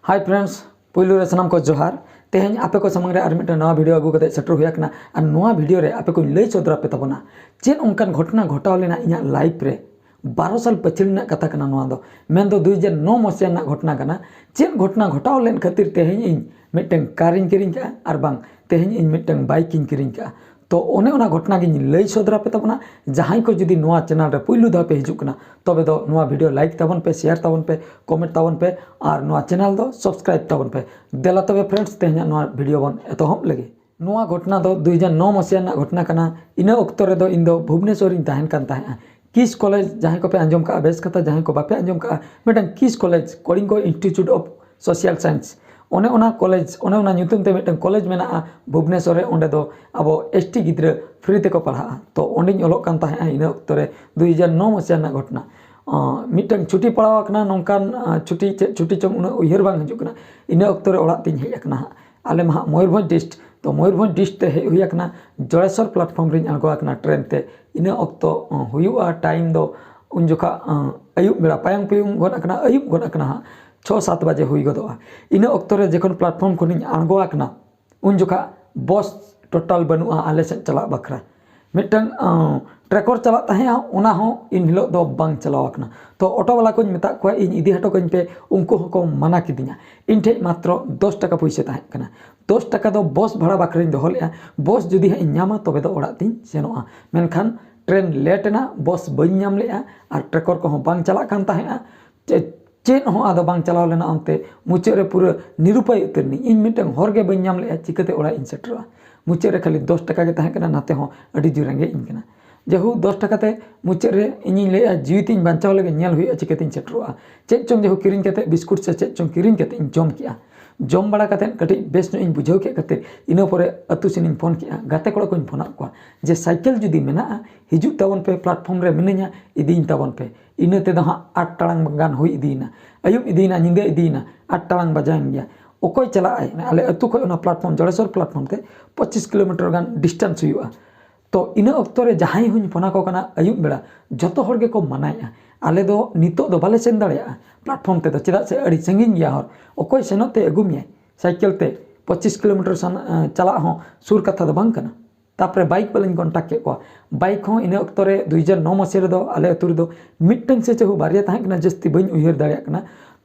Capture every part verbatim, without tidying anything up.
Hi friends, ᱯᱩᱭᱞᱩ ᱨᱮ ᱥᱟᱱᱟᱢ ᱠᱚ ᱡᱚᱦᱟᱨ᱾ ᱛᱮᱦᱮᱧ ᱟᱯᱮ ᱠᱚ ᱥᱟᱢᱟᱝ ᱨᱮ ᱟᱨ ᱢᱤᱫᱴᱟᱝ ᱱᱟᱣᱟ ᱵᱷᱤᱰᱤᱭᱳ ᱟᱹᱜᱩ ᱠᱟᱛᱮ ᱥᱮᱴᱮᱨ ᱦᱩᱭ ᱟᱠᱟᱱᱟ᱾ ᱟᱨ ᱱᱚᱣᱟ ᱵᱷᱤᱰᱤᱭᱳ ᱨᱮ ᱟᱯᱮ ᱠᱚᱧ ᱞᱟᱹᱭ ᱥᱚᱫᱚᱨ ᱟᱯᱮ ᱛᱟᱵᱚᱱᱟ ᱪᱮᱫ ᱚᱱᱠᱟᱱ ᱜᱷᱚᱴᱚᱱᱟ ᱜᱷᱚᱴᱟᱣ ᱞᱮᱱᱟ ᱤᱧᱟᱹᱜ ᱞᱟᱭᱤᱯᱷ ᱨᱮ᱾ ᱵᱟᱨᱚ ᱥᱟᱞ ᱯᱟᱹᱪᱷᱤ ᱨᱮᱱᱟᱜ ᱠᱟᱛᱷᱟ ᱠᱟᱱᱟ ᱱᱚᱣᱟ ᱫᱚ, ᱢᱮᱱᱫᱚ ᱫᱩ ᱦᱟᱡᱟᱨ ᱱᱚ ᱢᱚᱥᱤᱦᱟ ᱨᱮᱱᱟᱜ ᱜᱷᱚᱴᱚᱱᱟ ᱠᱟᱱᱟ᱾ ᱪᱮᱫ ᱜᱷᱚᱴᱚᱱᱟ ᱜᱷᱚᱴᱟᱣ ᱞᱮᱱ ᱠᱷᱟᱹᱛᱤᱨ ᱛᱮᱦᱮᱧ ᱤᱧ ᱢᱤᱫᱴᱟᱝ ᱠᱟᱨ ᱤᱧ ᱠᱤᱨᱤᱧ ᱠᱟᱜᱼᱟ ᱟᱨ ᱵᱟᱝ ᱛᱮᱦᱮᱧ ᱤᱧ ᱢᱤᱫᱴᱟᱝ ᱵᱟᱭᱤᱠ ᱤᱧ ᱠᱤᱨᱤᱧ ᱠᱟᱜᱼᱟ᱾ ᱛᱚ ᱚᱱᱮ ᱚᱱᱟ ᱜᱷᱚᱴᱚᱱᱟ ᱜᱤᱧ ᱞᱟᱹᱭ ᱥᱚᱫᱚᱨ ᱟᱯᱮ ᱛᱟᱵᱚᱱᱟ᱾ ᱡᱟᱦᱟᱸᱭ ᱠᱚ ᱡᱩᱫᱤ ᱱᱚᱣᱟ ᱪᱮᱱᱮᱞ ᱨᱮ ᱯᱩᱭᱞᱩ ᱫᱷᱟᱣ ᱯᱮ ᱦᱤᱡᱩᱜ ᱠᱟᱱᱟ, ᱛᱚᱵᱮ ᱫᱚ ᱱᱚᱣᱟ ᱵᱷᱤᱰᱤᱭᱳ ᱞᱟᱭᱤᱠ ᱛᱟᱵᱚᱱ ᱯᱮ, ᱥᱮᱭᱟᱨ ᱛᱟᱵᱚᱱ ᱯᱮ, ᱠᱚᱢᱮᱱᱴ ᱛᱟᱵᱚᱱ ᱯᱮ ᱟᱨ ᱱᱚᱣᱟ ᱪᱮᱱᱮᱞ ᱫᱚ ᱥᱟᱵᱥᱠᱨᱟᱭᱤᱵ ᱛᱟᱵᱚᱱ ᱯᱮ᱾ ᱫᱮᱞᱟ ᱛᱚᱵᱮ ᱯᱷᱨᱮᱱᱰᱥ, ᱛᱮᱦᱮᱧᱟᱜ ᱱᱚᱣᱟ ᱵᱷᱤᱰᱤᱭᱳ ᱵᱚᱱ ᱮᱛᱚᱦᱚᱵ ᱞᱮᱜᱮ᱾ ᱱᱚᱣᱟ ᱜᱷᱚᱴᱚᱱᱟ ᱫᱚ ᱫᱩ ᱦᱟᱡᱟᱨ ᱱᱚ ᱢᱚᱥᱤᱦᱟ ᱨᱮᱱᱟᱜ ᱜᱷᱚᱴᱚᱱᱟ ᱠᱟᱱᱟ᱾ ᱤᱱᱟᱹ ᱚᱠᱛᱚ ᱨᱮᱫᱚ ᱤᱧ ᱫᱚ ᱵᱷᱩᱵᱽᱱᱮᱥᱚᱨ ᱨᱤᱧ ᱛᱟᱦᱮᱱ ᱠᱟᱱ ᱛᱟᱦᱮᱸᱜᱼᱟ᱾ ᱠᱤᱥ ᱠᱚᱞᱮᱡᱽ, ᱡᱟᱦᱟᱸᱭ ᱠᱚᱯᱮ ᱟᱸᱡᱚᱢ ᱠᱟᱜᱼᱟ, ᱵᱮᱥ ᱠᱟᱛᱷᱟ, ᱡᱟᱦᱟᱸᱭ ᱠᱚ ᱵᱟᱯᱮ ᱟᱸᱡᱚᱢ ᱠᱟᱜᱼᱟ, ᱢᱤᱫᱴᱟᱝ KISS college, Kalinga institute of social science, ᱚᱱᱮ ᱚᱱᱟ ᱠᱚᱞᱮᱡᱽ, ᱚᱱᱮ ᱚᱱᱟ ᱧᱩᱛᱩᱢ ᱛᱮ ᱢᱤᱫᱴᱟᱝ ᱠᱚᱞᱮᱡᱽ ᱢᱮᱱᱟᱜᱼᱟ ᱵᱷᱩᱵᱽᱱᱮᱥᱚᱨ ᱨᱮ᱾ ᱚᱸᱰᱮ ᱫᱚ ᱟᱵᱚ ᱮᱥ ᱴᱤ ᱜᱤᱫᱽᱨᱟᱹ ᱯᱷᱨᱤ ᱛᱮᱠᱚ ᱯᱟᱲᱦᱟᱜᱼᱟ᱾ ᱛᱚ ᱚᱸᱰᱮᱧ ᱚᱞᱚᱜ ᱠᱟᱱ ᱛᱟᱦᱮᱸᱜᱼᱟ ᱤᱱᱟᱹ ᱚᱠᱛᱚ ᱨᱮ, ᱫᱩ ᱦᱟᱡᱟᱨ ᱱᱚ ᱢᱚᱥᱤᱦᱟ ᱨᱮᱱᱟᱜ ᱜᱷᱚᱴᱚᱱᱟ᱾ ᱟᱸ, ᱢᱤᱫᱴᱟᱝ ᱪᱷᱩᱴᱤ ᱯᱟᱲᱟᱣ ᱟᱠᱟᱱᱟ, ᱱᱚᱝᱠᱟᱱ, ᱟᱸ, ᱪᱷᱩᱴᱤ, ᱪᱮᱫ ᱪᱷᱩᱴᱤ ᱪᱚᱝ ᱩᱱᱟᱹᱜ ᱩᱭᱦᱟᱹᱨ ᱵᱟᱝ ᱦᱤᱡᱩᱜ ᱠᱟᱱᱟ᱾ ᱤᱱᱟᱹ ᱚᱠᱛᱚ ᱨᱮ ᱚᱲᱟᱜ ᱛᱤᱧ ᱦᱮᱡ ᱟᱠᱟᱱᱟ ᱦᱟᱸᱜ᱾ ᱟᱞᱮ ᱢᱟ ᱦᱟᱸᱜ ᱢᱚᱭᱩᱨᱵᱷᱚᱸᱡᱽ ᱰᱤᱥᱴ, ᱛᱚ ᱢᱚᱭᱩᱨᱵᱷᱚᱸᱡᱽ ᱰᱤᱥᱴ ᱛᱮ ᱦᱮᱡ ᱦᱩᱭ ᱟᱠᱟᱱᱟ᱾ ᱡᱚᱲᱮᱥᱚᱨ ᱯᱞᱟᱴᱯᱷᱚᱨᱢ ᱨᱤᱧ ᱟᱬᱜᱚ ᱟᱠᱟᱱᱟ ᱴᱨᱮᱱ ᱛᱮ᱾ ᱤᱱᱟᱹ ᱚᱠᱛᱚ, ᱟᱸ, ᱦᱩᱭᱩᱜᱼᱟ, ᱴᱟᱭᱤᱢ ᱫᱚ ᱩᱱ ᱡᱚᱠᱷᱟ, ᱟᱸ, ᱟᱹᱭᱩᱵ ᱵᱮᱲᱟ, ᱯᱟᱭᱟᱝ ᱯᱩᱭᱩᱝ ᱜᱚᱫ ᱟᱠᱟᱱᱟ, ᱟᱹᱭᱩᱵ ᱜᱚᱫ ᱟᱠᱟᱱᱟ ᱦᱟᱸᱜ, ᱪᱷᱚ ᱥᱟᱛ ᱵᱟᱡᱮ ᱦᱩᱭ ᱜᱚᱫᱚᱜᱼᱟ᱾ ᱤᱱᱟᱹ ᱚᱠᱛᱚ ᱨᱮ ᱡᱚᱠᱷᱚᱱ ᱯᱞᱟᱴᱯᱷᱚᱨᱢ ᱠᱷᱚᱱᱤᱧ ᱟᱬᱜᱚ ᱟᱠᱟᱱᱟ, ᱩᱱ ᱡᱚᱠᱷᱟ ᱵᱚᱥ ᱴᱳᱴᱟᱞ ᱵᱟᱹᱱᱩᱜᱼᱟ ᱟᱞᱮ ᱥᱮᱫ ᱪᱟᱞᱟᱜ ᱵᱟᱠᱷᱨᱟ᱾ ᱢᱤᱫᱴᱟᱝ, ᱟᱸ, ᱴᱨᱮᱠᱚᱨ ᱪᱟᱞᱟᱜ ᱛᱟᱦᱮᱸᱜᱼᱟ, ᱚᱱᱟ ᱦᱚᱸ ᱤᱱ ᱦᱤᱞᱳᱜ ᱫᱚ ᱵᱟᱝ ᱪᱟᱞᱟᱣ ᱟᱠᱟᱱᱟ᱾ ᱛᱚ ᱚᱴᱳ ᱵᱟᱞᱟ ᱠᱚᱧ ᱢᱮᱛᱟᱜ ᱠᱚᱣᱟ, "ᱤᱧ ᱤᱫᱤ ᱦᱚᱴᱚ ᱠᱟᱹᱧ ᱯᱮ", ᱩᱱᱠᱩ ᱦᱚᱸᱠᱚ ᱢᱟᱱᱟ ᱠᱤᱫᱤᱧᱟ᱾ ᱤᱧ ᱴᱷᱮᱡ ᱢᱟᱛᱨᱚ ᱫᱚᱥ ᱴᱟᱠᱟ ᱯᱩᱭᱥᱟᱹ ᱛᱟᱦᱮᱸ ᱠᱟᱱᱟ᱾ ᱫᱚᱥ ᱴᱟᱠᱟ ᱫᱚ ᱵᱚᱥ ᱵᱷᱟᱲᱟ ᱵᱟᱠᱷᱨᱟᱧ ᱫᱚᱦᱚ ᱞᱮᱜᱼᱟ, ᱵᱚᱥ ᱡᱩᱫᱤ ᱦᱟᱸᱜ ᱤᱧ ᱧᱟᱢᱟ ᱛᱚᱵᱮ ᱫᱚ ᱚᱲᱟᱜ ᱛᱤᱧ ᱥᱮᱱᱚᱜᱼᱟ᱾ ᱢᱮᱱᱠᱷᱟᱱ ᱴᱨᱮᱱ ᱞᱮᱴ ᱮᱱᱟ, ᱵᱚᱥ ᱵᱟᱹᱧ ᱧᱟᱢ ᱞᱮᱜᱼᱟ ᱟᱨ ᱴᱨᱮᱠᱚᱨ ᱠᱚᱦᱚᱸ ᱵᱟᱝ ᱪᱟᱞᱟᱜ ᱠᱟᱱ ᱛᱟᱦᱮᱸᱜᱼᱟ᱾ ᱪᱮᱫ, ᱪᱮᱫ ᱦᱚᱸ ᱟᱫᱚ ᱵᱟᱝ ᱪᱟᱞᱟᱣ ᱞᱮᱱᱟ ᱚᱱᱛᱮ᱾ ᱢᱩᱪᱟᱹᱫ ᱨᱮ ᱯᱩᱨᱟᱹ ᱱᱤᱨᱩᱯᱟᱭ ᱩᱛᱟᱹᱨ ᱱᱟᱹᱧ᱾ ᱤᱧ ᱢᱤᱫᱴᱟᱝ ᱦᱚᱨ ᱜᱮ ᱵᱟᱹᱧ ᱧᱟᱢ ᱞᱮᱜᱼᱟ, ᱪᱤᱠᱟᱹᱛᱮ ᱚᱲᱟᱜ ᱤᱧ ᱥᱮᱴᱮᱨᱚᱜᱼᱟ᱾ ᱢᱩᱪᱟᱹᱫ ᱨᱮ ᱠᱷᱟᱹᱞᱤ ᱫᱚᱥ ᱴᱟᱠᱟ ᱜᱮ ᱛᱟᱦᱮᱸ ᱠᱟᱱᱟ, ᱱᱟᱛᱮ ᱦᱚᱸ ᱟᱹᱰᱤ ᱡᱳᱨ ᱨᱮᱸᱜᱮᱡ ᱤᱧ ᱠᱟᱱᱟ᱾ ᱡᱟᱦᱳ, ᱫᱚᱥ ᱴᱟᱠᱟ ᱛᱮ ᱢᱩᱪᱟᱹᱫ ᱨᱮ ᱤᱧᱤᱧ ᱞᱟᱹᱭᱮᱜᱼᱟ, ᱡᱤᱣᱤ ᱛᱤᱧ ᱵᱟᱧᱪᱟᱣ ᱞᱟᱹᱜᱤᱫ ᱧᱮᱞ ᱦᱩᱭᱩᱜᱼᱟ ᱪᱤᱠᱟᱹᱛᱤᱧ ᱥᱮᱴᱮᱨᱚᱜᱼᱟ᱾ ᱪᱮᱫ ᱪᱚᱝ ᱡᱟᱦᱳ ᱠᱤᱨᱤᱧ ᱠᱟᱛᱮ, ᱵᱤᱥᱠᱩᱴ ᱥᱮ ᱪᱮᱫ ᱪᱚᱝ ᱠᱤᱨᱤᱧ ᱠᱟᱛᱮ ᱤᱧ ᱡᱚᱢ ᱠᱮᱜᱼᱟ᱾ ᱡᱚᱢ ᱵᱟᱲᱟ ᱠᱟᱛᱮ ᱠᱟᱹᱴᱤᱡ ᱵᱮᱥ ᱧᱚᱜ ᱤᱧ ᱵᱩᱡᱷᱟᱹᱣ ᱠᱮᱫ ᱠᱷᱟᱹᱛᱤᱨ ᱤᱱᱟᱹ ᱯᱚᱨᱮ ᱟᱹᱛᱩ ᱥᱮᱱᱤᱧ ᱯᱷᱳᱱ ᱠᱮᱜᱼᱟ, ᱜᱟᱛᱮ ᱠᱚᱲᱟ ᱠᱚᱧ ᱯᱷᱳᱱᱟᱫ ᱠᱚᱣᱟ ᱡᱮ, "ᱥᱟᱭᱠᱮᱞ ᱡᱩᱫᱤ ᱢᱮᱱᱟᱜᱼᱟ, ᱦᱤᱡᱩᱜ ᱛᱟᱵᱚᱱ ᱯᱮ, ᱯᱞᱟᱴᱯᱷᱚᱨᱢ ᱨᱮ ᱢᱤᱱᱟᱹᱧᱟ, ᱤᱫᱤᱧ ᱛᱟᱵᱚᱱ ᱯᱮ᱾" ᱤᱱᱟᱹ ᱛᱮᱫᱚ ᱦᱟᱸᱜ ᱟᱴ ᱴᱟᱲᱟᱝ ᱜᱟᱱ ᱦᱩᱭ ᱤᱫᱤᱭᱮᱱᱟ, ᱟᱹᱭᱩᱵ ᱤᱫᱤᱭᱮᱱᱟ, ᱧᱤᱫᱟᱹ ᱤᱫᱤᱭᱮᱱᱟ, ᱟᱴ ᱴᱟᱲᱟᱝ ᱵᱟᱡᱟᱣᱮᱱ ᱜᱮᱭᱟ᱾ ᱚᱠᱚᱭ ᱪᱟᱞᱟᱜ ᱟᱭ? ᱟᱞᱮ ᱟᱹᱛᱩ ᱠᱷᱚᱱ ᱚᱱᱟ ᱯᱞᱟᱴᱯᱷᱚᱨᱢ, ᱡᱚᱲᱮᱥᱚᱨ ᱯᱞᱟᱴᱯᱷᱚᱨᱢ ᱛᱮ ᱯᱚᱸᱪᱤᱥ ᱠᱤᱞᱳᱢᱤᱴᱟᱨ ᱜᱟᱱ ᱰᱤᱥᱴᱮᱱᱥ ᱦᱩᱭᱩᱜᱼᱟ᱾ ᱛᱚ ᱤᱱᱟᱹ ᱚᱠᱛᱚ ᱨᱮ ᱡᱟᱦᱟᱸᱭ ᱦᱚᱸᱧ ᱯᱷᱳᱱ ᱟᱠᱚ ᱠᱟᱱᱟ ᱟᱹᱭᱩᱵ ᱵᱮᱲᱟ, ᱡᱚᱛᱚ ᱦᱚᱲ ᱜᱮᱠᱚ ᱢᱟᱱᱟᱭᱮᱫᱼᱟ, ᱟᱞᱮ ᱫᱚ ᱱᱤᱛᱚᱜ ᱫᱚ ᱵᱟᱞᱮ ᱥᱮᱱ ᱫᱟᱲᱮᱭᱟᱜᱼᱟ ᱯᱞᱟᱴᱯᱷᱚᱨᱢ ᱛᱮᱫᱚ, ᱪᱮᱫᱟᱜ ᱥᱮ ᱟᱹᱰᱤ ᱥᱟᱺᱜᱤᱧ ᱜᱮᱭᱟ ᱦᱚᱨ, ᱚᱠᱚᱭ ᱥᱮᱱᱚᱜ ᱛᱮ ᱟᱹᱜᱩ ᱢᱮᱭᱟᱭ ᱥᱟᱭᱠᱮᱞ ᱛᱮ? ᱯᱚᱸᱪᱤᱥ ᱠᱤᱞᱳᱢᱤᱴᱟᱨ ᱥᱟᱱ- ᱪᱟᱞᱟᱜ ᱦᱚᱸ ᱥᱩᱨ ᱠᱟᱛᱷᱟ ᱫᱚ ᱵᱟᱝ ᱠᱟᱱᱟ᱾ ᱛᱟᱯᱚᱨᱮ ᱵᱟᱭᱤᱠ ᱵᱟᱞᱟᱧ ᱠᱚᱱᱴᱟᱠᱴ ᱠᱮᱫ ᱠᱚᱣᱟ᱾ ᱵᱟᱭᱤᱠ ᱦᱚᱸ ᱤᱱᱟᱹ ᱚᱠᱛᱚ ᱨᱮ ᱫᱩ ᱦᱟᱡᱟᱨ ᱱᱚ ᱢᱟᱥᱮ ᱨᱮᱫᱚ ᱟᱞᱮ ᱟᱹᱛᱩ ᱨᱮᱫᱚ ᱢᱤᱫᱴᱟᱝ ᱥᱮ ᱪᱟᱹᱦᱩ ᱵᱟᱨᱭᱟ ᱛᱟᱦᱮᱸ ᱠᱟᱱᱟ, ᱡᱟᱹᱥᱛᱤ ᱵᱟᱹᱧ ᱩᱭᱦᱟᱹᱨ ᱫᱟᱲᱮᱭᱟᱜ ᱠᱟᱱᱟ᱾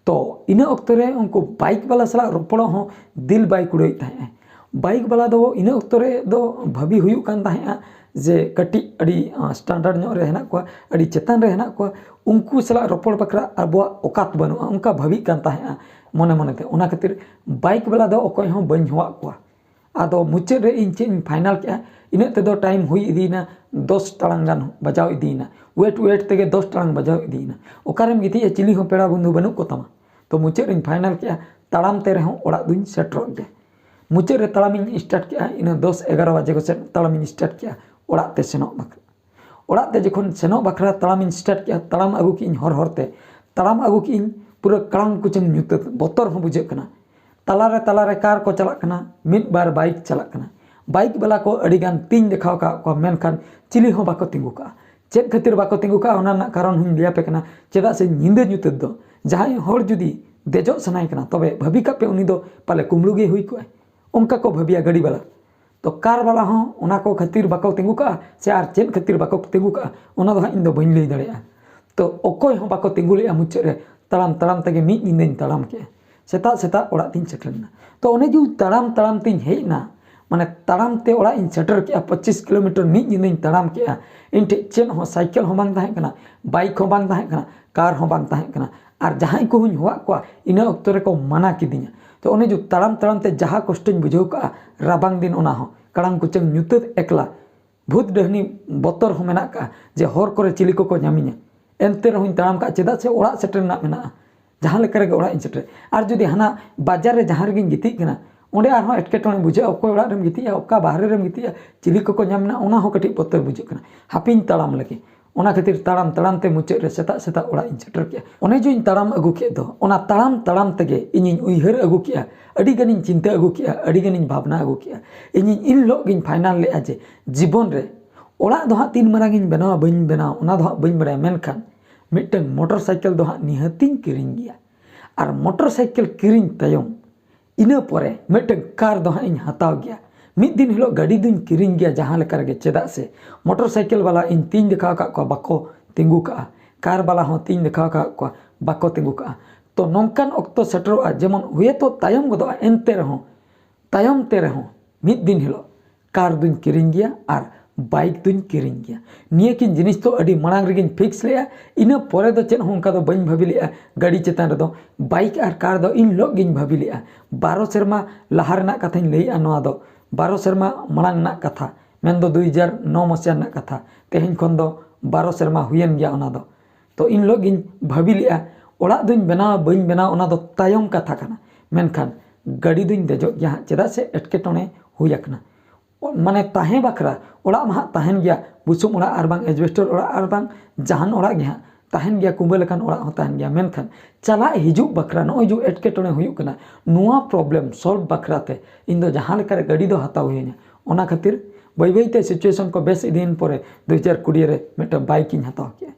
ᱛᱚ ᱤᱱᱟᱹ ᱚᱠᱛᱚ ᱨᱮ ᱩᱱᱠᱩ ᱵᱟᱭᱤᱠ ᱵᱟᱞᱟ ᱥᱟᱞᱟᱜ ᱨᱚᱯᱚᱲᱚᱜ ᱦᱚᱸ ᱫᱤᱞ ᱵᱟᱭ ᱠᱩᱲᱟᱹᱣᱮᱫ ᱛᱟᱦᱮᱸᱜᱼᱟ᱾ ᱵᱟᱭᱤᱠ ᱵᱟᱞᱟ ᱫᱚ ᱤᱱᱟᱹ ᱚᱠᱛᱚ ᱨᱮ ᱫᱚ ᱵᱷᱟᱹᱵᱤ ᱦᱩᱭᱩᱜ ᱠᱟᱱ ᱛᱟᱦᱮᱸᱜᱼᱟ ᱡᱮ ᱠᱟᱹᱴᱤᱡ ᱟᱹᱰᱤ ᱥᱴᱟᱱᱰᱟᱨᱰ ᱧᱚᱜ ᱨᱮ ᱦᱮᱱᱟᱜ ᱠᱚᱣᱟ, ᱟᱹᱰᱤ ᱪᱮᱛᱟᱱ ᱨᱮ ᱦᱮᱱᱟᱜ ᱠᱚᱣᱟ, ᱩᱱᱠᱩ ᱥᱟᱞᱟᱜ ᱨᱚᱯᱚᱲ ᱵᱟᱠᱷᱨᱟ ᱟᱵᱚᱣᱟᱜ ᱚᱠᱟᱛ ᱵᱟᱹᱱᱩᱜᱼᱟ, ᱚᱱᱠᱟ ᱵᱷᱟᱹᱵᱤᱜ ᱠᱟᱱ ᱛᱟᱦᱮᱸᱜᱼᱟ ᱢᱚᱱᱮ ᱢᱚᱱᱮᱛᱮ᱾ ᱚᱱᱟ ᱠᱷᱟᱹᱛᱤᱨ ᱵᱟᱭᱤᱠ ᱵᱟᱞᱟ ᱫᱚ ᱚᱠᱚᱭ ᱦᱚᱸ ᱵᱟᱹᱧ ᱦᱚᱦᱚᱣᱟᱜ ᱠᱚᱣᱟ᱾ ᱟᱫᱚ ᱢᱩᱪᱟᱹᱫ ᱨᱮ ᱤᱧ ᱪᱮᱫ ᱤᱧ ᱯᱷᱟᱭᱱᱟᱞ ᱠᱮᱜᱼᱟ, ᱤᱱᱟᱹᱜ ᱛᱮᱫᱚ ᱴᱟᱭᱤᱢ ᱦᱩᱭ ᱤᱫᱤᱭᱮᱱᱟ, ᱫᱚᱥ ᱴᱟᱲᱟᱝ ᱜᱟᱱ ᱵᱟᱡᱟᱣ ᱤᱫᱤᱭᱮᱱᱟ᱾ ᱣᱮᱴ ᱣᱮᱴ ᱛᱮᱜᱮ ᱫᱚᱥ ᱴᱟᱲᱟᱝ ᱵᱟᱡᱟᱣ ᱤᱫᱤᱭᱮᱱᱟ᱾ ᱚᱠᱟᱨᱮᱢ ᱜᱤᱛᱤᱡᱼᱟ, ᱪᱤᱞᱤ ᱦᱚᱸ ᱯᱮᱲᱟ ᱵᱚᱱᱫᱷᱩ ᱵᱟᱹᱱᱩᱜ ᱠᱚ ᱛᱟᱢᱟ᱾ ᱛᱚ ᱢᱩᱪᱟᱹᱫ ᱨᱤᱧ ᱯᱷᱟᱭᱱᱟᱞ ᱠᱮᱜᱼᱟ, ᱛᱟᱲᱟᱢ ᱛᱮ ᱨᱮᱦᱚᱸ ᱚᱲᱟᱜ ᱫᱩᱧ ᱥᱮᱴᱮᱨᱚᱜ ᱜᱮᱭᱟ᱾ ᱢᱩᱪᱟᱹᱫ ᱨᱮ ᱛᱟᱲᱟᱢᱤᱧ ᱥᱴᱟᱨᱴ ᱠᱮᱜᱼᱟ, ᱤᱱᱟᱹ ᱫᱚᱥ ᱮᱜᱟᱨᱚ ᱵᱟᱡᱮ ᱠᱚᱥᱮᱫ ᱛᱟᱲᱟᱢᱤᱧ ᱥᱴᱟᱨᱴ ᱠᱮᱜᱼᱟ ᱚᱲᱟᱜ ᱛᱮ ᱥᱮᱱᱚᱜ ᱵᱟᱠᱷᱨᱟ᱾ ᱚᱲᱟᱜ ᱛᱮ ᱡᱚᱠᱷᱚᱱ ᱥᱮᱱᱚᱜ ᱵᱟᱠᱷᱨᱟ ᱛᱟᱲᱟᱢᱤᱧ ᱥᱴᱟᱨᱴ ᱠᱮᱜᱼᱟ, ᱛᱟᱲᱟᱢ ᱟᱹᱜᱩ ᱠᱮᱜᱼᱟᱹᱧ ᱦᱚᱨ ᱦᱚᱨ ᱛᱮ᱾ ᱛᱟᱲᱟᱢ ᱟᱹᱜᱩ ᱠᱮᱜᱼᱟᱹᱧ, ᱯᱩᱨᱟᱹ ᱠᱟᱲᱟᱝ ᱠᱩᱪᱟᱹᱝ ᱧᱩᱛᱟᱹᱛ, ᱵᱚᱛᱚᱨ ᱦᱚᱸ ᱵᱩᱡᱷᱟᱹᱜ ᱠᱟᱱᱟ᱾ ᱛᱟᱞᱟᱨᱮ ᱛᱟᱞᱟᱨᱮ ᱠᱟᱨ ᱠᱚ ᱪᱟᱞᱟᱜ ᱠᱟᱱᱟ, ᱢᱤᱫ ᱵᱟᱨ ᱵᱟᱭᱤᱠ ᱪᱟᱞᱟᱜ ᱠᱟᱱᱟ᱾ ᱵᱟᱭᱤᱠ ᱵᱟᱞᱟ ᱠᱚ ᱟᱹᱰᱤ ᱜᱟᱱ ᱛᱤᱧ ᱫᱮᱠᱷᱟᱣ ᱟᱠᱟᱫ ᱠᱚᱣᱟ, ᱢᱮᱱᱠᱷᱟᱱ ᱪᱤᱞᱤ ᱦᱚᱸ ᱵᱟᱠᱚ ᱛᱤᱸᱜᱩ ᱠᱟᱜᱼᱟ᱾ ᱪᱮᱫ ᱠᱷᱟᱹᱛᱤᱨ ᱵᱟᱠᱚ ᱛᱤᱸᱜᱩ ᱠᱟᱜᱼᱟ, ᱚᱱᱟ ᱨᱮᱱᱟᱜ ᱠᱟᱨᱚᱱ ᱦᱚᱸᱧ ᱞᱟᱹᱭ ᱟᱯᱮ ᱠᱟᱱᱟ᱾ ᱪᱮᱫᱟᱜ ᱥᱮ ᱧᱤᱫᱟᱹ ᱧᱩᱛᱟᱹᱛ ᱫᱚ ᱡᱟᱦᱟᱸᱭ ᱦᱚᱲ ᱡᱩᱫᱤ ᱫᱮᱡᱚᱜ ᱥᱟᱱᱟᱭᱮ ᱠᱟᱱᱟ, ᱛᱚᱵᱮ ᱵᱷᱟᱹᱵᱤ ᱠᱟᱜ ᱯᱮ ᱩᱱᱤ ᱫᱚ ᱯᱟᱞᱮ ᱠᱩᱢᱵᱽᱲᱩ ᱜᱮᱭ ᱦᱩᱭ ᱠᱚᱜᱼᱟᱭ, ᱚᱱᱠᱟ ᱠᱚ ᱵᱷᱟᱹᱵᱤᱭᱟ ᱜᱟᱹᱰᱤ ᱵᱟᱞᱟ᱾ ᱛᱚ ᱠᱟᱨ ᱵᱟᱞᱟ ᱦᱚᱸ ᱚᱱᱟ ᱠᱚ ᱠᱷᱟᱹᱛᱤᱨ ᱵᱟᱠᱚ ᱛᱤᱸᱜᱩ ᱠᱟᱜᱼᱟ ᱥᱮ ᱟᱨ ᱪᱮᱫ ᱠᱷᱟᱹᱛᱤᱨ ᱵᱟᱠᱚ ᱛᱤᱸᱜᱩ ᱠᱟᱜᱼᱟ, ᱚᱱᱟ ᱫᱚ ᱦᱟᱸᱜ ᱤᱧ ᱫᱚ ᱵᱟᱹᱧ ᱞᱟᱹᱭ ᱫᱟᱲᱮᱭᱟᱜᱼᱟ᱾ ᱛᱚ ᱚᱠᱚᱭ ᱦᱚᱸ ᱵᱟᱠᱚ ᱛᱤᱸᱜᱩ ᱞᱮᱜᱼᱟ ᱢᱩᱪᱟᱹᱫ ᱨᱮ᱾ ᱛᱟᱲᱟᱢ ᱛᱟᱲᱟᱢ ᱛᱮᱜᱮ ᱢᱤᱫ ᱧᱤᱫᱟᱹᱧ ᱛᱟᱲᱟᱢ ᱠᱮᱜᱼᱟ᱾ ᱥᱮᱛᱟᱜ ᱥᱮᱛᱟᱜ ᱚᱲᱟᱜ ᱛᱤᱧ ᱥᱮᱴᱮᱨ ᱮᱱᱟ᱾ ᱛᱚ ᱚᱱᱮ ᱡᱮ ᱛᱟᱲᱟᱢ ᱛᱟᱲᱟᱢ ᱛᱤᱧ ᱦᱮᱡ ᱮᱱᱟ, ᱢᱟᱱᱮ ᱛᱟᱲᱟᱢ ᱛᱮ ᱚᱲᱟᱜ ᱤᱧ ᱥᱮᱴᱮᱨ ᱠᱮᱜᱼᱟ, ᱯᱚᱸᱪᱤᱥ ᱠᱤᱞᱳᱢᱤᱴᱟᱨ ᱢᱤᱫ ᱧᱤᱫᱟᱹᱧ ᱛᱟᱲᱟᱢ ᱠᱮᱜᱼᱟ᱾ ᱤᱧ ᱴᱷᱮᱡ ᱪᱮᱫ ᱦᱚᱸ, ᱥᱟᱭᱠᱮᱞ ᱦᱚᱸ ᱵᱟᱝ ᱛᱟᱦᱮᱸ ᱠᱟᱱᱟ, ᱵᱟᱭᱤᱠ ᱦᱚᱸ ᱵᱟᱝ ᱛᱟᱦᱮᱸ ᱠᱟᱱᱟ, ᱠᱟᱨ ᱦᱚᱸ ᱵᱟᱝ ᱛᱟᱦᱮᱸ ᱠᱟᱱᱟ᱾ ᱟᱨ ᱡᱟᱦᱟᱸᱭ ᱠᱚᱦᱚᱸᱧ ᱦᱚᱦᱚᱣᱟᱫ ᱠᱚᱣᱟ, ᱤᱱᱟᱹ ᱚᱠᱛᱚ ᱨᱮᱠᱚ ᱢᱟᱱᱟ ᱠᱤᱫᱤᱧᱟ᱾ ᱛᱚ ᱚᱱᱮ ᱡᱮ ᱛᱟᱲᱟᱢ ᱛᱟᱲᱟᱢ ᱛᱮ ᱡᱟᱦᱟᱸ ᱠᱚᱥᱴᱚᱧ ᱵᱩᱡᱷᱟᱹᱣ ᱠᱟᱜᱼᱟ, ᱨᱟᱵᱟᱝ ᱫᱤᱱ ᱚᱱᱟ ᱦᱚᱸ, ᱠᱟᱲᱟᱝ ᱠᱩᱪᱟᱹᱝ ᱧᱩᱛᱟᱹᱛ ᱮᱠᱞᱟ, ᱵᱷᱩᱛ ᱰᱟᱹᱦᱱᱤ ᱵᱚᱛᱚᱨ ᱦᱚᱸ ᱢᱮᱱᱟᱜ ᱠᱟᱜᱼᱟ ᱡᱮ ᱦᱚᱨ ᱠᱚᱨᱮ ᱪᱤᱞᱤ ᱠᱚᱠᱚ ᱧᱟᱢᱤᱧᱟ᱾ ᱮᱱᱛᱮ ᱨᱮᱦᱚᱸᱧ ᱛᱟᱲᱟᱢ ᱠᱟᱜᱼᱟ, ᱪᱮᱫᱟᱜ ᱥᱮ ᱚᱲᱟᱜ ᱥᱮᱴᱮᱨ ᱨᱮᱱᱟᱜ ᱢᱮᱱᱟᱜᱼᱟ᱾ ᱡᱟᱦᱟᱸ ᱞᱮᱠᱟ ᱨᱮᱜᱮ ᱚᱲᱟᱜ ᱤᱧ ᱥᱮᱴᱮᱨ᱾ ᱟᱨ ᱡᱩᱫᱤ ᱦᱟᱱᱟ ᱵᱟᱡᱟᱨ ᱨᱮ ᱡᱟᱦᱟᱸ ᱨᱮᱜᱤᱧ ᱜᱤᱛᱤᱡ ᱠᱟᱱᱟ, ᱚᱸᱰᱮ ᱟᱨᱦᱚᱸ ᱮᱴᱠᱮᱴᱚᱬᱮ ᱵᱩᱡᱷᱟᱹᱜᱼᱟ, ᱚᱠᱚᱭ ᱚᱲᱟᱜ ᱨᱮᱢ ᱜᱤᱛᱤᱡᱼᱟ, ᱚᱠᱟ ᱵᱟᱦᱨᱮ ᱨᱮᱢ ᱜᱤᱛᱤᱡᱼᱟ, ᱪᱤᱞᱤ ᱠᱚᱠᱚ ᱧᱟᱢ ᱮᱱᱟ, ᱚᱱᱟ ᱦᱚᱸ ᱠᱟᱹᱴᱤᱡ ᱵᱚᱛᱚᱨ ᱵᱩᱡᱷᱟᱹᱜ ᱠᱟᱱᱟ᱾ ᱦᱟᱯᱮᱧ ᱛᱟᱲᱟᱢ ᱞᱮᱜᱮ᱾ ᱚᱱᱟ ᱠᱷᱟᱹᱛᱤᱨ ᱛᱟᱲᱟᱢ ᱛᱟᱲᱟᱢ ᱛᱮ ᱢᱩᱪᱟᱹᱫ ᱨᱮ ᱥᱮᱛᱟᱜ ᱥᱮᱛᱟᱜ ᱚᱲᱟᱜ ᱤᱧ ᱥᱮᱴᱮᱨ ᱠᱮᱜᱼᱟ᱾ ᱚᱱᱮ ᱡᱮᱧ ᱛᱟᱲᱟᱢ ᱟᱹᱜᱩ ᱠᱮᱫ ᱫᱚ, ᱚᱱᱟ ᱛᱟᱲᱟᱢ ᱛᱟᱲᱟᱢ ᱛᱮᱜᱮ ᱤᱧᱤᱧ ᱩᱭᱦᱟᱹᱨ ᱟᱹᱜᱩ ᱠᱮᱜᱼᱟ, ᱟᱹᱰᱤ ᱜᱟᱱᱤᱧ ᱪᱤᱱᱛᱟᱹ ᱟᱹᱜᱩ ᱠᱮᱜᱼᱟ, ᱟᱹᱰᱤ ᱜᱟᱱᱤᱧ ᱵᱷᱟᱵᱽᱱᱟ ᱟᱹᱜᱩ ᱠᱮᱜᱼᱟ᱾ ᱤᱧᱤᱧ ᱤᱱ ᱦᱤᱞᱳᱜ ᱜᱤᱧ ᱯᱷᱟᱭᱱᱟᱞ ᱞᱮᱜᱼᱟ ᱡᱮ ᱡᱤᱵᱚᱱ ᱨᱮ ᱚᱲᱟᱜ ᱫᱚ ᱦᱟᱸᱜ ᱛᱤᱱ ᱢᱟᱨᱟᱝ ᱤᱧ ᱵᱮᱱᱟᱣᱟ ᱵᱟᱹᱧ ᱵᱮᱱᱟᱣᱟ, ᱚᱱᱟ ᱫᱚ ᱦᱟᱸᱜ ᱵᱟᱹᱧ ᱵᱟᱲᱟᱭᱟ, ᱢᱮᱱᱠᱷᱟᱱ ᱢᱤᱫᱴᱟᱝ ᱢᱚᱴᱚᱨ ᱥᱟᱭᱠᱮᱞ ᱫᱚ ᱦᱟᱸᱜ ᱱᱤᱦᱟᱹᱛᱤᱧ ᱠᱤᱨᱤᱧ ᱜᱮᱭᱟ᱾ ᱟᱨ ᱢᱚᱴᱚᱨ ᱥᱟᱭᱠᱮᱞ ᱠᱤᱨᱤᱧ ᱛᱟᱭᱚᱢ ᱤᱱᱟᱹ ᱯᱚᱨᱮ ᱢᱤᱫᱴᱟᱝ ᱠᱟᱨ ᱫᱚ ᱦᱟᱸᱜ ᱤᱧ ᱦᱟᱛᱟᱣ ᱜᱮᱭᱟ᱾ ᱢᱤᱫ ᱫᱤᱱ ᱦᱤᱞᱳᱜ ᱜᱟᱹᱰᱤ ᱫᱩᱧ ᱠᱤᱨᱤᱧ ᱜᱮᱭᱟ ᱡᱟᱦᱟᱸ ᱞᱮᱠᱟ ᱨᱮᱜᱮ, ᱪᱮᱫᱟᱜ ᱥᱮ ᱢᱚᱴᱚᱨ ᱥᱟᱭᱠᱮᱞ ᱵᱟᱞᱟ ᱤᱧ ᱛᱤᱧ ᱫᱮᱠᱷᱟᱣ ᱟᱠᱟᱫ ᱠᱚᱣᱟ ᱵᱟᱠᱚ ᱛᱤᱸᱜᱩ ᱠᱟᱜᱼᱟ, ᱠᱟᱨ ᱵᱟᱞᱟ ᱦᱚᱸ ᱛᱤᱧ ᱫᱮᱠᱷᱟᱣ ᱟᱠᱟᱫ ᱠᱚᱣᱟ ᱵᱟᱠᱚ ᱛᱤᱸᱜᱩ ᱠᱟᱜᱼᱟ᱾ ᱛᱚ ᱱᱚᱝᱠᱟᱱ ᱚᱠᱛᱚ ᱥᱮᱴᱮᱨᱚᱜᱼᱟ ᱡᱮᱢᱚᱱ ᱦᱩᱭᱮᱛᱚ ᱛᱟᱭᱚᱢ ᱜᱚᱫᱚᱜᱼᱟ, ᱮᱱᱛᱮ ᱨᱮᱦᱚᱸ ᱛᱟᱭᱚᱢ ᱛᱮ ᱨᱮᱦᱚᱸ ᱢᱤᱫ ᱫᱤᱱ ᱦᱤᱞᱳᱜ ᱠᱟᱨ ᱫᱩᱧ ᱠᱤᱨᱤᱧ ᱜᱮᱭᱟ ᱟᱨ ᱵᱟᱭᱤᱠ ᱫᱩᱧ ᱠᱤᱨᱤᱧ ᱜᱮᱭᱟ᱾ ᱱᱤᱭᱟᱹ ᱠᱤᱱ ᱡᱤᱱᱤᱥ ᱫᱚ ᱟᱹᱰᱤ ᱢᱟᱲᱟᱝ ᱨᱮᱜᱮᱧ ᱯᱷᱤᱠᱥ ᱞᱮᱫᱼᱟ᱾ ᱤᱱᱟᱹ ᱯᱚᱨᱮ ᱫᱚ ᱪᱮᱫ ᱦᱚᱸ ᱚᱱᱠᱟ ᱫᱚ ᱵᱟᱹᱧ ᱵᱷᱟᱹᱵᱤ ᱞᱮᱫᱼᱟ ᱜᱟᱹᱰᱤ ᱪᱮᱛᱟᱱ ᱨᱮᱫᱚ᱾ ᱵᱟᱭᱤᱠ ᱟᱨ ᱠᱟᱨ ᱫᱚ ᱤᱱ ᱦᱤᱞᱳᱜ ᱜᱤᱧ ᱵᱷᱟᱹᱵᱤ ᱞᱮᱫᱼᱟ᱾ ᱵᱟᱨᱚ ᱥᱮᱨᱢᱟ ᱞᱟᱦᱟ ᱨᱮᱱᱟᱜ ᱠᱟᱛᱷᱟᱧ ᱞᱟᱹᱭᱮᱫᱼᱟ ᱱᱚᱣᱟ ᱫᱚ, ᱵᱟᱨᱚ ᱥᱮᱨᱢᱟ ᱢᱟᱲᱟᱝ ᱨᱮᱱᱟᱜ ᱠᱟᱛᱷᱟ, ᱢᱮᱱᱫᱚ ᱫᱩᱭ ᱦᱟᱡᱟᱨ ᱱᱚ ᱢᱚᱥᱤᱦᱟ ᱨᱮᱱᱟᱜ ᱠᱟᱛᱷᱟ᱾ ᱛᱮᱦᱮᱧ ᱠᱷᱚᱱ ᱫᱚ ᱵᱟᱨᱚ ᱥᱮᱨᱢᱟ ᱦᱩᱭᱮᱱ ᱜᱮᱭᱟ ᱚᱱᱟ ᱫᱚ᱾ ᱛᱚ ᱤᱱ ᱦᱤᱞᱳᱜ ᱜᱤᱧ ᱵᱷᱟᱹᱵᱤ ᱞᱮᱫᱼᱟ, ᱚᱲᱟᱜ ᱫᱩᱧ ᱵᱮᱱᱟᱣᱟ ᱵᱟᱹᱧ ᱵᱮᱱᱟᱣᱟ ᱚᱱᱟ ᱫᱚ ᱛᱟᱭᱚᱢ ᱠᱟᱛᱷᱟ ᱠᱟᱱᱟ, ᱢᱮᱱᱠᱷᱟᱱ ᱜᱟᱹᱰᱤ ᱫᱩᱧ ᱫᱮᱡᱚᱜ ᱜᱮᱭᱟ ᱦᱟᱸᱜ, ᱪᱮᱫᱟᱜ ᱥᱮ ᱮᱴᱠᱮᱴᱚᱬᱮ ᱦᱩᱭ ᱟᱠᱟᱱᱟ᱾ ᱢᱟᱱᱮ ᱛᱟᱦᱮᱸ ᱵᱟᱠᱷᱨᱟ ᱚᱲᱟᱜ ᱢᱟ ᱦᱟᱸᱜ ᱛᱟᱦᱮᱱ ᱜᱮᱭᱟ, ᱵᱩᱥᱩᱵ ᱚᱲᱟᱜ ᱟᱨ ᱵᱟᱝ ᱮᱡᱵᱮᱥᱴᱚᱨ ᱚᱲᱟᱜ ᱟᱨ ᱵᱟᱝ ᱡᱟᱦᱟᱱ ᱚᱲᱟᱜ ᱜᱮ ᱦᱟᱸᱜ ᱛᱟᱦᱮᱱ ᱜᱮᱭᱟ, ᱠᱩᱸᱵᱟᱹ ᱞᱮᱠᱟᱱ ᱚᱲᱟᱜ ᱦᱚᱸ ᱛᱟᱦᱮᱱ ᱜᱮᱭᱟ, ᱢᱮᱱᱠᱷᱟᱱ ᱪᱟᱞᱟᱜ ᱦᱤᱡᱩᱜ ᱵᱟᱠᱷᱨᱟ ᱱᱚᱜᱼᱚᱭ ᱡᱮ ᱮᱴᱠᱮᱴᱚᱬᱮ ᱦᱩᱭᱩᱜ ᱠᱟᱱᱟ, ᱱᱚᱣᱟ ᱯᱨᱚᱵᱞᱮᱢ ᱥᱚᱞᱵᱷ ᱵᱟᱠᱷᱨᱟ ᱛᱮ ᱤᱧ ᱫᱚ ᱡᱟᱦᱟᱸ ᱞᱮᱠᱟᱨᱮ ᱜᱟᱹᱰᱤ ᱫᱚ ᱦᱟᱛᱟᱣ ᱦᱩᱭᱟᱹᱧᱟ᱾ ᱚᱱᱟ ᱠᱷᱟᱹᱛᱤᱨ ᱵᱟᱹᱭ ᱵᱟᱹᱭ ᱛᱮ ᱥᱤᱪᱩᱭᱮᱥᱚᱱ ᱠᱚ ᱵᱮᱥ ᱤᱫᱤᱭᱮᱱ ᱯᱚᱨᱮ ᱫᱩ ᱦᱟᱡᱟᱨ ᱠᱩᱲᱤ ᱨᱮ ᱢᱤᱫᱴᱟᱝ ᱵᱟᱭᱤᱠ ᱤᱧ ᱦᱟᱛᱟᱣ ᱠᱮᱜᱼᱟ᱾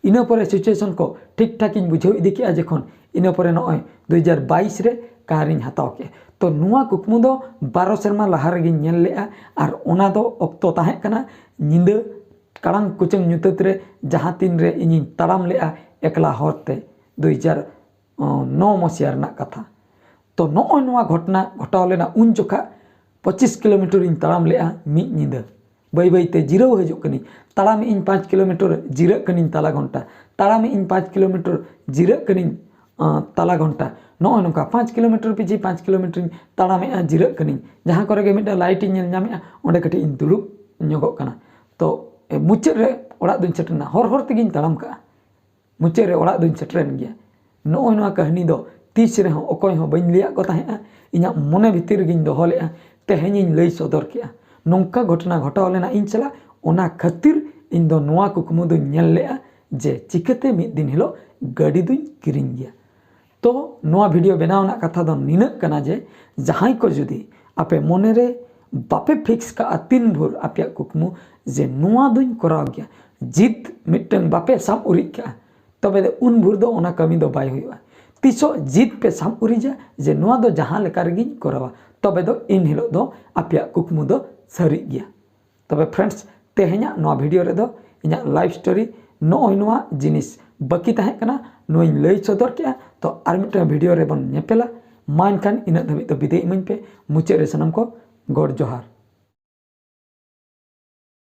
ᱤᱱᱟᱹ ᱯᱚᱨᱮ ᱥᱤᱪᱩᱭᱮᱥᱚᱱ ᱠᱚ ᱴᱷᱤᱠ ᱴᱷᱟᱠ ᱤᱧ ᱵᱩᱡᱷᱟᱹᱣ ᱤᱫᱤ ᱠᱮᱜᱼᱟ ᱡᱚᱠᱷᱚᱱ, ᱤᱱᱟᱹ ᱯᱚᱨᱮ ᱱᱚᱜᱼᱚᱭ ᱫᱩ ᱦᱟᱡᱟᱨ ᱵᱟᱭᱤᱥ ᱨᱮ ᱠᱟᱨ ᱤᱧ ᱦᱟᱛᱟᱣ ᱠᱮᱜᱼᱟ᱾ ᱛᱚ ᱱᱚᱣᱟ ᱠᱩᱠᱢᱩ ᱫᱚ ᱵᱟᱨᱚ ᱥᱮᱨᱢᱟ ᱞᱟᱦᱟ ᱨᱮᱜᱮᱧ ᱧᱮᱞ ᱞᱮᱜᱼᱟ, ᱟᱨ ᱚᱱᱟ ᱫᱚ ᱚᱠᱛᱚ ᱛᱟᱦᱮᱸ ᱠᱟᱱᱟ ᱧᱤᱫᱟᱹ ᱠᱟᱲᱟᱝ ᱠᱩᱪᱟᱹᱝ ᱧᱩᱛᱟᱹᱛ ᱨᱮ ᱡᱟᱦᱟᱸ ᱛᱤᱱ ᱨᱮ ᱤᱧᱤᱧ ᱛᱟᱲᱟᱢ ᱞᱮᱜᱼᱟ ᱮᱠᱞᱟ ᱦᱚᱨ ᱛᱮ, ᱫᱩ ᱦᱟᱡᱟᱨ ᱱᱚ ᱢᱚᱥᱤᱦᱟ ᱨᱮᱱᱟᱜ ᱠᱟᱛᱷᱟ᱾ ᱛᱚ ᱱᱚᱜᱼᱚᱭ ᱱᱚᱣᱟ ᱜᱷᱚᱴᱚᱱᱟ ᱜᱷᱚᱴᱟᱣ ᱞᱮᱱᱟ ᱩᱱ ᱡᱚᱠᱷᱟ ᱯᱚᱸᱪᱤᱥ ᱠᱤᱞᱳᱢᱤᱴᱟᱨ ᱤᱧ ᱛᱟᱲᱟᱢ ᱞᱮᱜᱼᱟ ᱢᱤᱫ ᱧᱤᱫᱟᱹ᱾ ᱵᱟᱹᱭ ᱵᱟᱹᱭ ᱛᱮ ᱡᱤᱨᱟᱹᱣ ᱦᱤᱡᱩᱜ ᱠᱟᱹᱱᱟᱹᱧ᱾ ᱛᱟᱲᱟᱢᱮᱜ ᱤᱧ ᱯᱟᱸᱪ ᱠᱤᱞᱳᱢᱤᱴᱟᱨ, ᱡᱤᱨᱟᱹᱜ ᱠᱟᱹᱱᱟᱹᱧ ᱛᱟᱞᱟ ᱜᱷᱚᱱᱴᱟ, ᱛᱟᱲᱟᱢᱮᱜ ᱤᱧ ᱯᱟᱸᱪ ᱠᱤᱞᱳᱢᱤᱴᱟᱨ, ᱡᱤᱨᱟᱹᱜ ᱠᱟᱹᱱᱟᱹᱧ ᱟᱸ, ᱛᱟᱞᱟ ᱜᱷᱚᱱᱴᱟ᱾ ᱱᱚᱜᱼᱚᱭ ᱱᱚᱝᱠᱟ ᱯᱟᱸᱪ ᱠᱤᱞᱳᱢᱤᱴᱟᱨ ᱯᱤᱪᱷᱤ ᱯᱟᱸᱪ ᱠᱤᱞᱳᱢᱤᱴᱟᱨᱤᱧ ᱛᱟᱲᱟᱢᱮᱜᱼᱟ, ᱡᱤᱨᱟᱹᱜ ᱠᱟᱹᱱᱟᱹᱧ᱾ ᱡᱟᱦᱟᱸ ᱠᱚᱨᱮ ᱜᱮ ᱢᱤᱫᱴᱟᱝ ᱞᱟᱭᱤᱴ ᱤᱧ ᱧᱮᱞ ᱧᱟᱢᱮᱜᱼᱟ, ᱚᱸᱰᱮ ᱠᱟᱹᱴᱤᱡ ᱤᱧ ᱫᱩᱲᱩᱵ ᱧᱚᱜᱚᱜ ᱠᱟᱱᱟ᱾ ᱛᱚ ᱮ, ᱢᱩᱪᱟᱹᱫ ᱨᱮ ᱚᱲᱟᱜ ᱫᱩᱧ ᱥᱮᱴᱮᱨᱱᱟ, ᱦᱚᱨ ᱦᱚᱨ ᱛᱮᱜᱤᱧ ᱛᱟᱲᱟᱢ ᱠᱟᱜᱼᱟ᱾ ᱢᱩᱪᱟᱹᱫ ᱨᱮ ᱚᱲᱟᱜ ᱫᱩᱧ ᱥᱮᱴᱮᱨᱮᱱ ᱜᱮᱭᱟ᱾ ᱱᱚᱜᱼᱚᱭ ᱱᱚᱣᱟ ᱠᱟᱹᱦᱱᱤ ᱫᱚ ᱛᱤᱥ ᱨᱮᱦᱚᱸ ᱚᱠᱚᱭ ᱦᱚᱸ ᱵᱟᱹᱧ ᱞᱟᱹᱭᱟᱫ ᱠᱚ ᱛᱟᱦᱮᱸᱜᱼᱟ, ᱤᱧᱟᱹᱜ ᱢᱚᱱᱮ ᱵᱷᱤᱛᱤᱨ ᱨᱮᱜᱤᱧ ᱫᱚᱦᱚ ᱞᱮᱜᱼᱟ, ᱛᱮᱦᱮᱧᱤᱧ ᱞᱟᱹᱭ ᱥᱚᱫᱚᱨ ᱠᱮᱜᱼᱟ᱾ ᱱᱚᱝᱠᱟ ᱜᱷᱚᱴᱚᱱᱟ ᱜᱷᱚᱴᱟᱣ ᱞᱮᱱᱟ ᱤᱧ ᱥᱟᱞᱟᱜ, ᱚᱱᱟ ᱠᱷᱟᱹᱛᱤᱨ ᱤᱧ ᱫᱚ ᱱᱚᱣᱟ ᱠᱩᱠᱢᱩ ᱫᱚᱧ ᱧᱮᱞ ᱞᱮᱜᱼᱟ ᱡᱮ ᱪᱤᱠᱟᱹᱛᱮ ᱢᱤᱫ ᱫᱤᱱ ᱦᱤᱞᱳᱜ ᱜᱟᱹᱰᱤ ᱫᱩᱧ ᱠᱤᱨᱤᱧ ᱜᱮᱭᱟ᱾ ᱛᱚ ᱱᱚᱣᱟ ᱵᱷᱤᱰᱤᱭᱳ ᱵᱮᱱᱟᱣ ᱨᱮᱱᱟᱜ ᱠᱟᱛᱷᱟ ᱫᱚ ᱱᱤᱱᱟᱹᱜ ᱠᱟᱱᱟ ᱡᱮ ᱡᱟᱦᱟᱸᱭ ᱠᱚ ᱡᱩᱫᱤ ᱟᱯᱮ ᱢᱚᱱᱮᱨᱮ ᱵᱟᱯᱮ ᱯᱷᱤᱠᱥ ᱠᱟᱜᱼᱟ ᱛᱤᱱ ᱵᱷᱳᱨ ᱟᱯᱮᱭᱟᱜ ᱠᱩᱠᱢᱩ ᱡᱮ ᱱᱚᱣᱟ ᱫᱚᱧ ᱠᱚᱨᱟᱣ ᱜᱮᱭᱟ, ᱡᱤᱫ ᱢᱤᱫᱴᱟᱝ ᱵᱟᱯᱮ ᱥᱟᱵ ᱩᱨᱤᱡ ᱠᱟᱜᱼᱟ, ᱛᱚᱵᱮ ᱫᱚ ᱩᱱ ᱵᱷᱳᱨ ᱫᱚ ᱚᱱᱟ ᱠᱟᱹᱢᱤ ᱫᱚ ᱵᱟᱭ ᱦᱩᱭᱩᱜᱼᱟ᱾ ᱛᱤᱥᱚᱜ ᱡᱤᱫ ᱯᱮ ᱥᱟᱵ ᱩᱨᱤᱡᱟ ᱡᱮ ᱱᱚᱣᱟ ᱫᱚ ᱡᱟᱦᱟᱸ ᱞᱮᱠᱟ ᱨᱮᱜᱮᱧ ᱠᱚᱨᱟᱣᱟ, ᱛᱚᱵᱮ ᱫᱚ ᱤᱱ ᱦᱤᱞᱳᱜ ᱫᱚ ᱟᱯᱮᱭᱟᱜ ᱠᱩᱠᱢᱩ ᱫᱚ ᱥᱟᱹᱨᱤᱜ ᱜᱮᱭᱟ᱾ ᱛᱚᱵᱮ ᱯᱷᱨᱮᱱᱰᱥ, ᱛᱮᱦᱮᱧᱟᱜ ᱱᱚᱣᱟ ᱵᱷᱤᱰᱤᱭᱳ ᱨᱮᱫᱚ ᱤᱧᱟᱹᱜ ᱞᱟᱭᱤᱯᱷ ᱥᱴᱳᱨᱤ ᱱᱚᱜᱼᱚᱭ ᱱᱚᱣᱟ ᱡᱤᱱᱤᱥ ᱵᱟᱹᱠᱤ ᱛᱟᱦᱮᱸ ᱠᱟᱱᱟ, ᱱᱚᱣᱟᱧ ᱞᱟᱹᱭ ᱥᱚᱫᱚᱨ ᱠᱮᱜᱼᱟ᱾ ᱛᱚ ᱟᱨ ᱢᱤᱫᱴᱟᱝ ᱵᱷᱤᱰᱤᱭᱳ ᱨᱮᱵᱚᱱ ᱧᱮᱯᱮᱞᱟ᱾ ᱢᱟ ᱮᱱᱠᱷᱟᱱ ᱤᱱᱟᱹᱜ ᱫᱷᱟᱹᱵᱤᱡ ᱫᱚ ᱵᱤᱫᱟᱹᱭ ᱤᱢᱟᱹᱧ ᱯᱮ᱾ ᱢᱩᱪᱟᱹᱫ ᱨᱮ ᱥᱟᱱᱟᱢ ᱠᱚ ᱜᱚᱰ ᱡᱚᱦᱟᱨ᱾